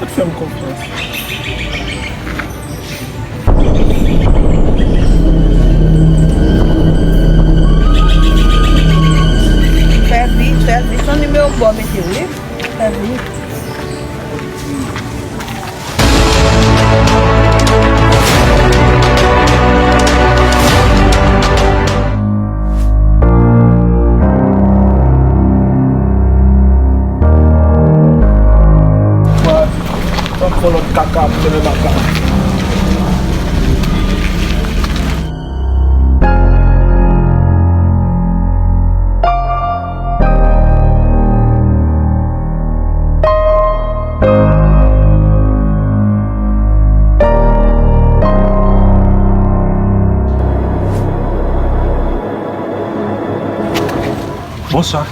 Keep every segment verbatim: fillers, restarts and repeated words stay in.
Fè m konfyans. Fè vit, fè vit. Se yon nimewo m ba w mete wi. Fè vit. Fè yon lòt kaka pou mete baka. Bonswa.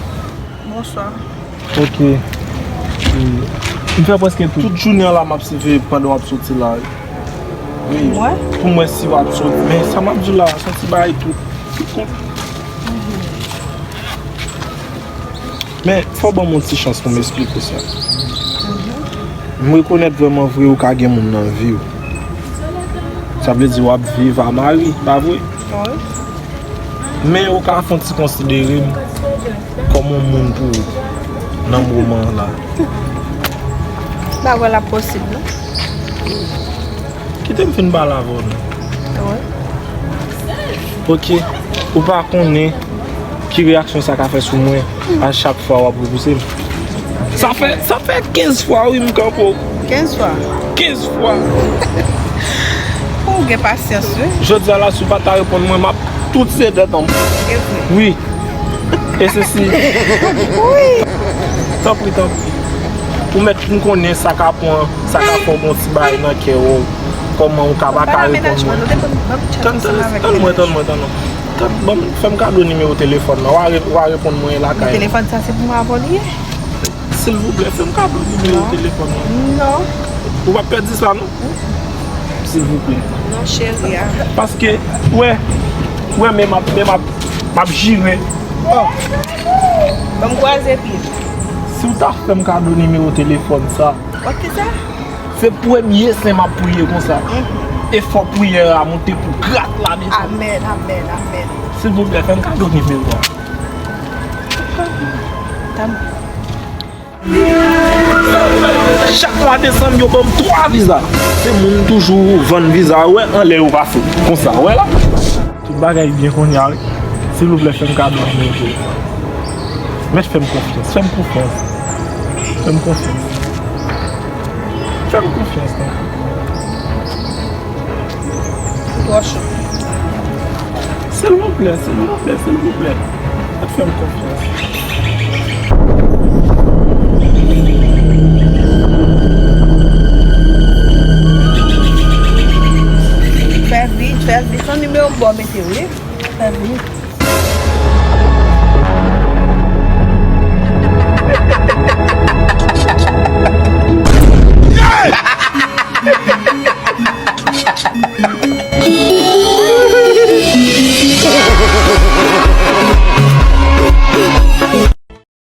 Bonswa. Ok. M fè prèske tout jounen an la m ap siveye pandan w ap soti la. Wi. Mwen? Pou m wè si w ap soti. Men sa m ap di w la, se yon ti bagay tou, tou konpli. Men, fò w ban m yon ti chans pou m esplike w sa. M rekonèt vrèman vre ou ka gen moun nan vi w. Sa vle di w ap viv a mari, pa vre? Wi. Men ou ka fè yon ti konsidere m kòm yon moun pou ou nan moman an la. M pa kwè l ap posib, non. Kite m fin pale avè w, non. Wi. Ok, ou pa konnen ki reyaksyon sa ka fè sou mwen a chak fwa w ap repouse m. Sa fè, sa fè kenz fwa, wi, m kanpe w. Kenz fwa? Kenz fwa. Ou gen pasyans, wi. Jodi a la, si w pa ta reponn mwen, m ap tout se dèt an m. E vre. Wi. E se si. Wi. Tanpri, tanpri. Ou mèt m konnen sa ka pran, sa ka fè w gon ti bagay nan kè w. Kòman ou ka pa ka reponn mwen? Tann, tann, tann mwen, tann mwen, tann mwen. Tann, ban m, fè m kado nimewo telefòn nan. W a re-, w a reponn mwen lakay. Telefòn sa se pou m avè w li ye? Silvouplè, fè m kado nimewo telefòn nan. Non. Ou p ap pèdi sa, non? Silvouplè. Non, cheri a. Paske, wè, wè, men m ap, men m ap, m ap jire. Oh. Ban m kwaze pye. Si w ta fè m kado nimewo telefòn sa. Wap ki sa? Se premye sen m ap priye konsa. Mhm. E fò priyè a monte pou gras la desann. Amèn, amèn, amèn. Silvouplè, fè m kado nimewo a. Tann. Chak mwa desanm, yo ban m twa viza. Se moun toujou vann viza, wè, anlè yo pa fè. Konsa, wè la. Tout bagay byen kounye a, wi. Silvouplè, fè m kado nimewo telefòn. Mèt fè m konfyans, fè m konfyans. Fè m konfyans. Fè m konfyans, non. Twò cho. Silvouplè, silvouplè, silvouplè. Mèt fè m konfyans. Fè vit, fè vit. Se yon nimewo m ba w mete wi. Fè vit.